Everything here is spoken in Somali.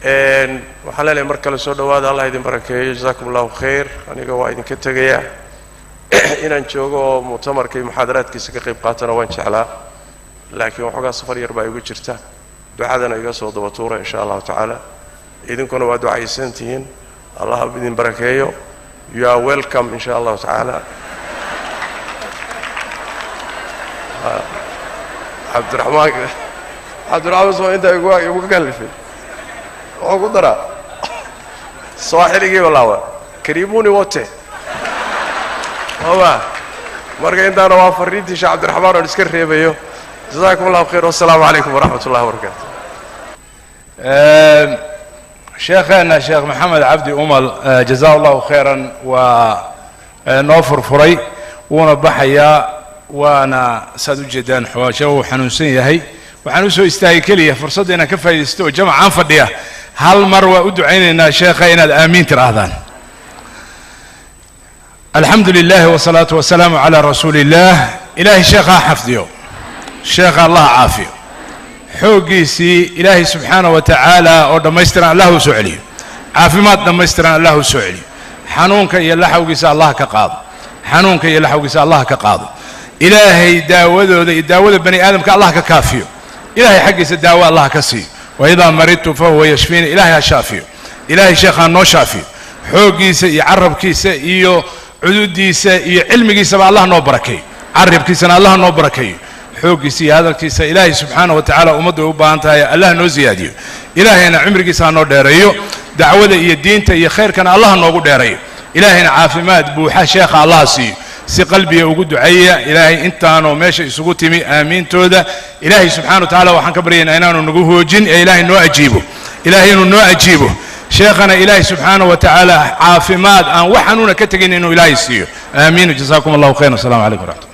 Waxaan leenahay mar kale soo dhowaada, Allah idin barakeeyo, jazaakum allahu khayr. Aniga waa idinka tegayaa, inaan joogo oo muctamarka iyo muxaadaraadkiisa ka qayb qaatana waan jeclaa, laakiin waxoogaa safar yar baa igu jirta. Ducadana iga soo daba tuura insha allahu tacaala. Idinkuna waa ducaysan tihiin, Allah idin barakeeyo. You are welcome insha allahu tacaala. Cabdiraxmaan, Cabdiraxmaan soo intaa igu kalifay, wuxuu ku daraa sawaaxiligiiba laawa karibuni wote oma. Marka intaana waa fariintii Sheekh Cabdiraxmaan oon iska reebayo. Jazakum allahu khayr, wassalaamu calaykum waraxmat ullahi wabarakaatu. Sheekheena Sheekh Maxamed Cabdi Umal, jazaa allahu khayran, waa noo furfuray, wuuna baxayaa, waana saad u jeedaan xawaasho uu xanuunsan yahay. Waxaan u soo istaagay keliya fursadda inaan ka faa'iidaysto oo jamacaan fadhiya hal mar waa u ducaynaynaa sheekha inaad aamiin tidhaahdaan. Alxamdu lilah wasalaatu wasalaamu calaa rasuuli illaah. Ilaahay sheekha ha xafdiyo, sheekha Allah caafiyo, xooggiisii Ilaahay subxaana wa tacaala oo dhammaystiran Allah u soo celiyo, caafimaad dhammaystiran Allah u soo celiyo, xanuunka iyo laxawgiisa Allah ka qaado, xanuunka iyo laxawgiisa Allah ka qaado. Ilaahay daawadooda iyo daawada bani aadamka Allah ka kaafiyo, Ilahay xaggiisa daawo Allah ka siiyo. Waidaa maridtu fahuwa yashfiini. Ilahay ha shaafiyo, Ilahay sheekhaa noo shaafiyo, xooggiisa iyo carabkiisa iyo cududiisa iyo cilmigiisaba Allah noo barakeeyo, carabkiisana Allah noo barakeeyo, xooggiisa iyo hadalkiisa. Ilaahay subxaana wa tacaala ummaddu ay u baahan tahay Allah noo siyaadiyo, Ilaahayna cimrigiisa ha noo dheereeyo, dacwada iyo diinta iyo khayrkana Allah noogu dheereeyo. Ilaahayna caafimaad buuxa sheekha Allah siiyo. Si qalbiga ugu duceeya. Ilaahay intaanoo meesha isugu timi aamiintooda Ilaahay subxana wa tacala waxaan ka baryaynaa inaanu nagu hoojin ee Ilaahay noo ajiibo, Ilaahay inuu noo ajiibo. Sheekhana Ilaahay subxaana wa tacaala caafimaad aan wax xanuuna ka tegin inuu Ilaahay siiyo. Aamiin. Jasaakum allahu khayr. Asalamu calaykum waraxmat.